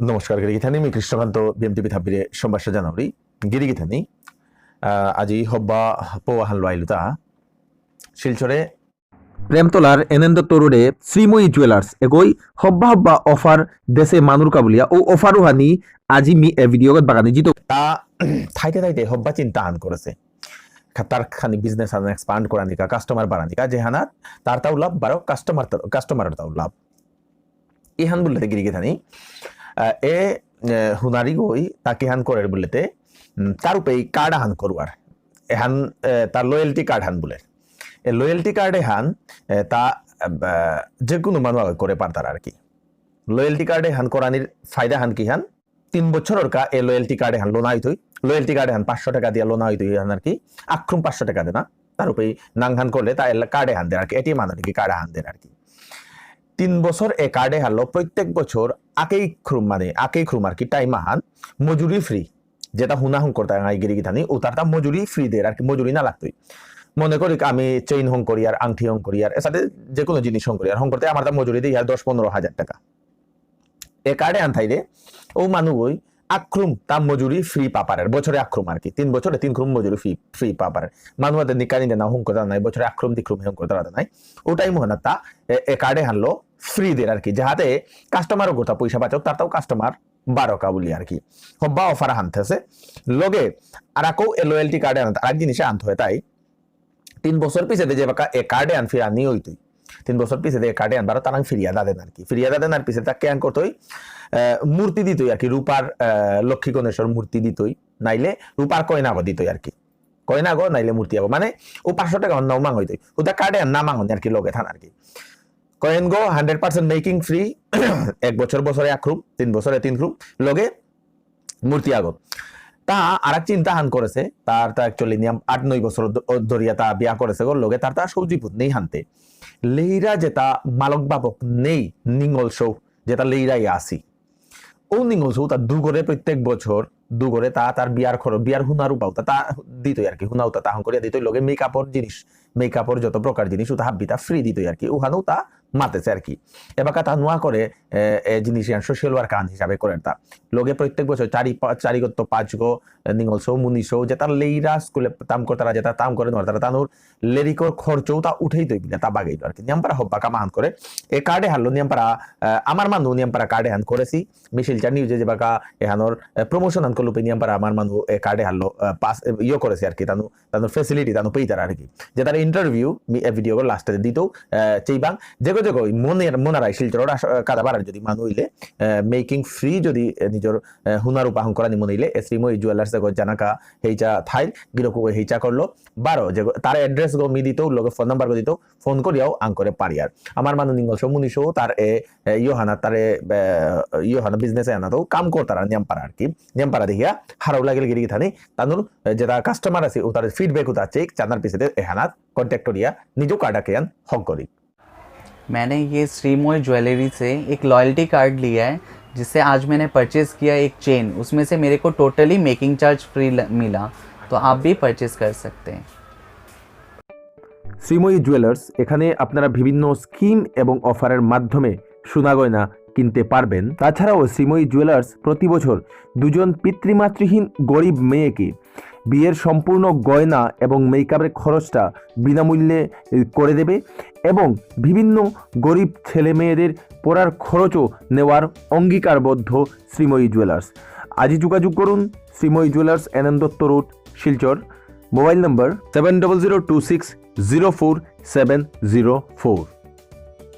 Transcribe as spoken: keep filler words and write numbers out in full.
নমস্কার গিরিগিথানি, মি কৃষ্ণকান্ত, বিএমটিভি থাপিরে সম্ভাষা জানাউরি। গিরিগিথানি, আহ, আজি হব্বা পৌ আহান লো আইলুতা শিলচরে প্রেমতলার এন এন দত্ত রোডে শ্রীময়ী জুয়েলার্স এগই হব্বা হব্বা অফার দেসে মানুর কা বুলিয়া ও অফার উহানি আজি মি এ ভিডিওগত বাগানি যিতৌ। তা থাইতে থাইতে হব্বা চিন্তা আহান করেসে। খা-, তার খানি বিজনেস আহান এক্সপ্যান্ড করানিকা, কাস্টমার বাড়ানিকা, যেহানাত তার তাও লাভ, বারো কাস্টমার তা-, কাস্টমার তাও লাভ। এহান বুললেতে গিরিগিথানি, আহ, এ, এ, হুনারিগই তা কিহান করের বুললেতে, উম, তার উপে এই কার্ড আহান করুয়ার। এহান, এ, তার লয়্যালটি কার্ড হান বুলের। এ লয়্যালটি কার্ড এহান, এ, তা, আহ, যে কোনো মানু আগে করে পারতার আর কি। লয়্যালটি কার্ড এহান করানির ফায়দা হান কিহান? তিন বছরর কা এ লয়্যালটি কার্ড এহান লোনা হইতই। লয়্যালটি কার্ড এহান পাঁচশো টাকা দিয়া লোনা হইতই এহান আর কি। আক্রুম পাঁচশো টাকা দেনা। তার উপরে নাংহান করলে তা এলা কার্ড এহান দের আর কি। এটিএম আহান আর কি, কার্ড এহান দের আর কি। তিন বছর এ কার্ড এহানলো প্রত্যেক বছর আকেই ক্রুম মানে আকেই ক্রুম আর কি টাইম আহান মজুরি ফ্রি। যেটা হুনা হং করতে আই গিরিগিথানি, উতারতা মজুরি ফ্রি দের আর কি, মজুরি না লাগতই। মনে করি আমি চেইন হং করি আর আংটি হং করি আর এসাদে যে কোনো জিনিস হং করি আর হং করতে আমার তা মজুরি দেই আর দশ পনেরো হাজার টাকা। এ কার্ড এহান থাইলে ও মানুগই আক্রুম তা মজুরি ফ্রি পা পারের, বছরে আক্রুম আর কি, তিন বছরে তিন ক্রুম মজুরি ফ্রি, ফ্রি পা পারের। মানু আতে নিকানি দেনা হং করতে নাই, বছরে আক্রুম দি ক্রুম হং করতে নাই। ওটাই মোহনা তা এ, এ কার্ড এহানলো ফ্রি দের আর কি, যাহাতে কাস্টমারও গোটা পয়সা বাঁচক, তার তাও কাস্টমার বারো কা বুলি আর কি। হব্বা অফার আহান থাসে। লগে আর আকো এ লয়্যালটি কার্ড এহান আর এক জিনিস আনতে হয় তাই। তিন বছর পিছেতে যে বাকা এ কার্ড এহান ফিরানি হইতই। তিন বছর পিছেতে এ কার্ড এহান বারো তারাং ফিরিয়া দাদেন আর কি। ফিরিয়া দাদেন আর পিছে তা কেন করতই? আহ, মূর্তি দিতই আর কি, রূপার, আহ, লক্ষ্মী গণেশর মূর্তি দিতই, নাইলে রূপার কয়েন আগো দিতই আর কি। কয়েন আগো নাইলে মূর্তি আগো। মানে ও পাঁচশো টাকা অন্য মাঙ হইতই। ওটা কার্ড এহান না মাঙনি আর কি, লগে থান আর কি। কয়েন গো হান্ড্রেড পার্সেন্ট মেকিং ফ্রি, এক বছর বছরে আক্রুম, তিন বছরে তিন ক্রুম, লগে মূর্তি আগো। তা আর এক চিন্তা হান করেসে, তার তা অ্যাকচুয়ালি নিয়ম আট নয় বছর ধ-, ধরিয়া তা বিয়া করেসে গো, লগে তার তা সৌজি পুত নেই হানতে। লেইরা যেটা মালক বাবক নেই, নিঙল সৌ, যেটা লেইরাই আসি। ও নিঙল সৌ তা দুগরে প্রত্যেক বছর, দুগরে তা তার বিয়ার খরচ, বিয়ার হুনার উপাও তা, তা দিতই আর কি, হুনাও তা, তা হং করিয়া দিতই, লগে মেকআপর জিনিস, মেকআপর যত প্রকার জিনিস, ওটা হাব্বিতা ফ্রি দিতই আর কি, ওখানেও তা মাতেছে আর কি। এবাকা তা নোয়া করে, এ, এ জিনিস ইয়ান সোশ্যাল ওয়ার্কার আন হিসাবে করে তা। লগে প্রত্যেক বছর চারি পা-, চারি গত পাঁচ গো, এ, নিঙল সৌ, মুনি সৌ, যেটা লেইরা স্কুলে তাম করতারা, যেটা তাম করে নোয়ারতারা, তানুর লেরিকর খরচও তা উঠেই তৈ বিলে, তা বাগেই আর কি। নিয়াম পারা হব্বা কামাহান করে। এ কার্ড এহানলো নিয়াম পারা, আ, আমার মানু নিয়াম পারা কার্ড এহান করেসি। মিছিল চা নিউজে যে বাকা এহানোর, এ, প্রমোশন আন করলুপে নিয়াম পারা আমার মানু এ কার্ড এহানলো, আ, পাস, এ, ইয়ে করেসি আর কি। তানু তানুর ফেসিলিটি তানু পেইতারা আর কি। যে তার ইন্টারভিউ মি এ ভিডিও লাস্টে দিতৌ, আহ, চেইবাং। যেগো যেগো মনের, মনারাই শিলচরর আস-, আহ, কাদাবারার যদি মানু হইলে, আহ, মেকিং ফ্রি যদি, আহ, নিজর, আহ, হুনার উপাহন করানি মনে হইলে, এ শ্রীময়ী জুয়েলার্স এগো জানাকা হেইচা থাইল, গিরকু হেইচা করলো। বারো, যেগো তার অ্যাড্রেস গো মি দিতৌ, লগে ফোন নাম্বার গো দিতৌ, ফোন করিয়াও আং করে পারিয়ার। আমার মানু নিঙল সৌ মুনি সৌ তার এ, এ, ইয়োহানা তার এ, এ, ইয়োহানা বিজনেস এহানাত কাম করতারা নিয়াম পারা আর কি। নিয়াম পারা দেখিয়া হারাও লাগিল গিরি গিথানি, তানুর, এ, যেটা কাস্টমার আছে, ও তার ফিডব্যাক ও তার চেক চানার পিছেতে এহানাত কন্ট্যাক্ট করিয়া নিজেও কার্ড আকেয়ান হক করি। मैंने ये श्रीमोय ज्वेलरी से एक लॉयल्टी कार्ड लिया है, जिससे आज मैंने परचेज़ किया एक चेन, उसमें से मेरे को टोटली मेकिंग चार्ज फ्री मिला। तो आप भी परचेज़ कर सकते हैं। শ্রীময়ী জুয়েলার্স, এখানে আপনারা বিভিন্ন স্কিম এবং অফারের মাধ্যমে সোনা গয়না কিনতে পারবেন। তাছাড়াও শ্রীময়ী জুয়েলার্স প্রতি বছর দুজন পিতৃমাতৃহীন গরিব মেয়েকে বিয়ের সম্পূর্ণ গয়না এবং মেকআপের খরচটা বিনামূল্যে করে দেবে এবং বিভিন্ন গরিব ছেলে মেয়েদের পড়ার খরচও নেওয়ার অঙ্গীকারবদ্ধ শ্রীময়ী জুয়েলার্স। আজই যোগাযোগ করুন Srimayee jewellers, N N Dutta road, Silchar. Mobile number seven double zero two six zero four seven zero four.